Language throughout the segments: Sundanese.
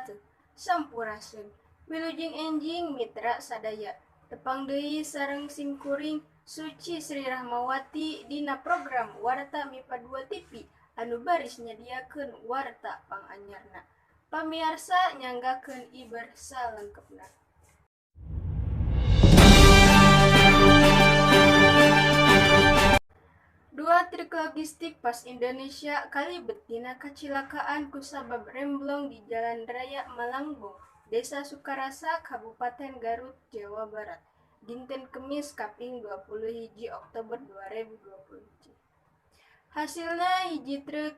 Wabarakatuh. Sampurasun. Wilujeng enjing mitra sadaya. Tepang deui sareng simkuring Suci Sri Rahmawati dina program Warta MIPA 2 TV anu baris nyadiakeun warta panganyarna. Pamiarsa nyanggakeun iber salengkepna. Dua truk logistik Pos Indonesia kalibet dina kacilakaan kusabab remblong di Jalan Raya Malangbong, Desa Sukarasa, Kabupaten Garut, Jawa Barat. Dinten Kemis kaping 21 Oktober 2021. Hasilna hiji truk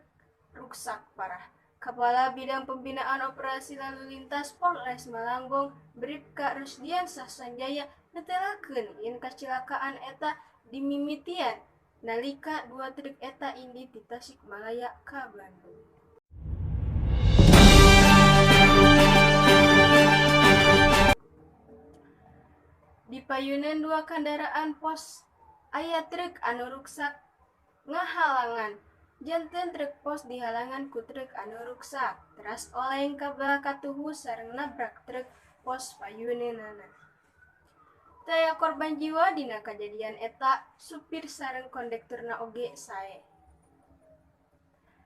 ruksak parah. Kepala Bidang Pembinaan Operasi Lalu Lintas Polres Malangbong, Bribka Rusdiansyah Sanjaya netelakeun yen kacilakaan eta dimimitian nalika dua truk eta indit ti Tasikmalaya ka Bandung. Di payunan dua kandaraan pos aya truk anu ruksak ngahalangan. Janten truk pos dihalangan ku truk anu ruksak, teras oleng ka belah katuhu sareng nabrak truk pos payuneunana. Teu aya korban jiwa dina kajadian eta, supir sareng kondekturna oge sae.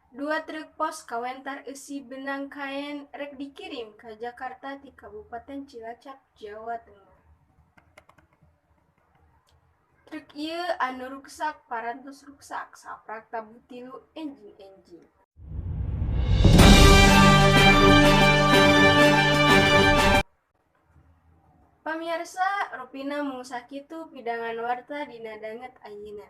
Dua truk pos kawentar eusi benang kaen rek dikirim ka Jakarta ti Kabupaten Cilacap, Jawa Tengah. Truk ieu anu ruksak parantos ruksak saprak tabuh tilu enjing-enjing. Pamiarsa, rupina mung sakitu pidangan warta dina danget ayeuna.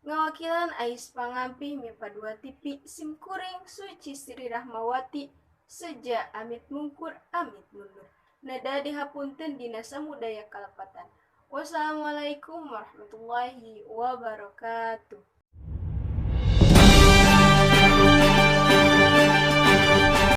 Ngawakilan Ais Pangampih MIPA 2 TV simkuring Suci Sri Rahmawati seja amit mungkur amit mundur. Nada dihapunten dina samudaya kalepatan. Wassalamualaikum warahmatullahi wabarakatuh.